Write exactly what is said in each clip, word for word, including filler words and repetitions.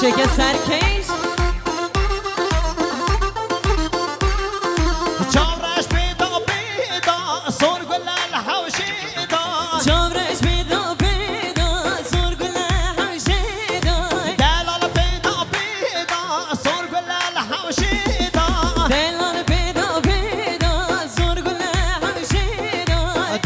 Çeke serkeş. Çavreş pêda pêda, sor gule li hewşê da. Çavreş pêda pêda, sor gule hewşê da. Delal pêda pêda, sor gule li hewşê da. Delal pêda pêda, sor gule hewşê da.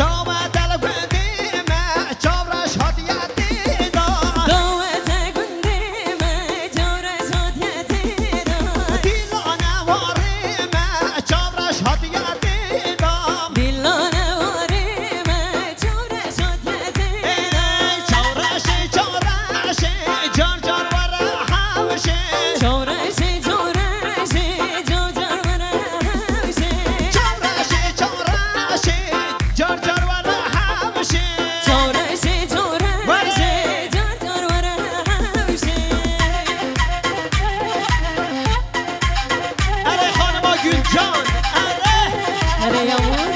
Dawete li gundê me, çavreş hatiye têda. Dawete gundê me, çavreş hatiye têda. Dîlane warê me, çavreş hatiye têda. Dîlane warê me, çavreş hatiye têda. Ey, çavreşê, çavreşê, car car were hewşê. Çavreşê, çavreşê, car car were hewşê. Çavreşê, çavreşê, car car were hewşê. Çavreşê, çavreşê, car car were hewşê. Erê xanima Gülcan, erê. Erê Yavuz.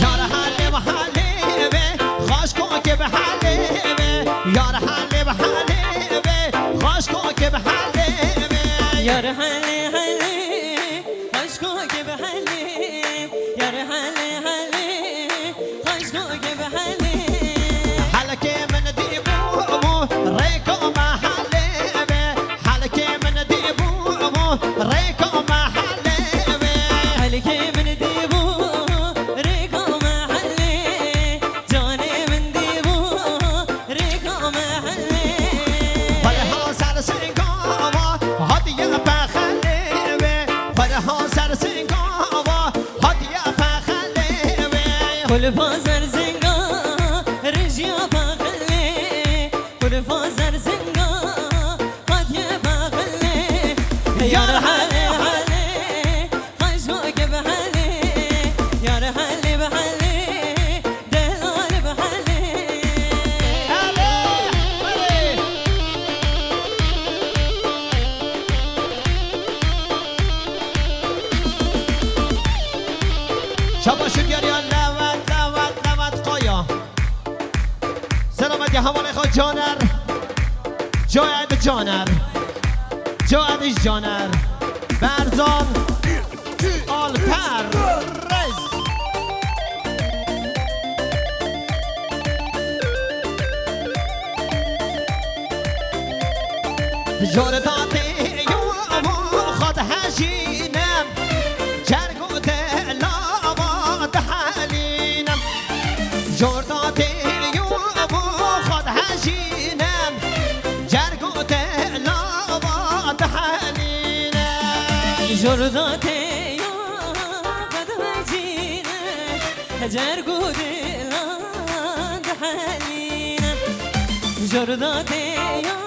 Yar halê bi halê be, xaşkokê bi halê be. Yar halê bi halê be, xaşkokê bi halê be. Yar halê halê, xaşkokê bi halê. Yar halê halê, xaşkokê bi halê. Helkê min dî bû bû, rêka me halê be. Helkê min dî bû bû, rêka me helê be. Helkê min dî bû, rêka me helê. Canê min dî bû, rêka me helê. Xwelha ser singava, hatiye pexelê be. Xwelha ser singava, hatiye pexelê be. Xwelha ser singa, rijiya pexelê. Xulfa zerzinga hatiye baxilê. Yar helê helê, xaşokê bi helê. Yar helê bi helê, delal bi helê. Helê, helê. Şabaş û diyariya Lewet, Lewet, Lewet Kaya. Selametî hevalê xwe Caner. Caed Caner. Caed Caner. Berzan Alper. Jor datê yo amo xwe dihejînim. Cerg û dilava dihelînim. Jor datê yo amo xwe dihejînim. Cerg û dilava dihelînim. Jor datê yo xwe dihejînim. Cerg û dila dihelînim. Jor datê yo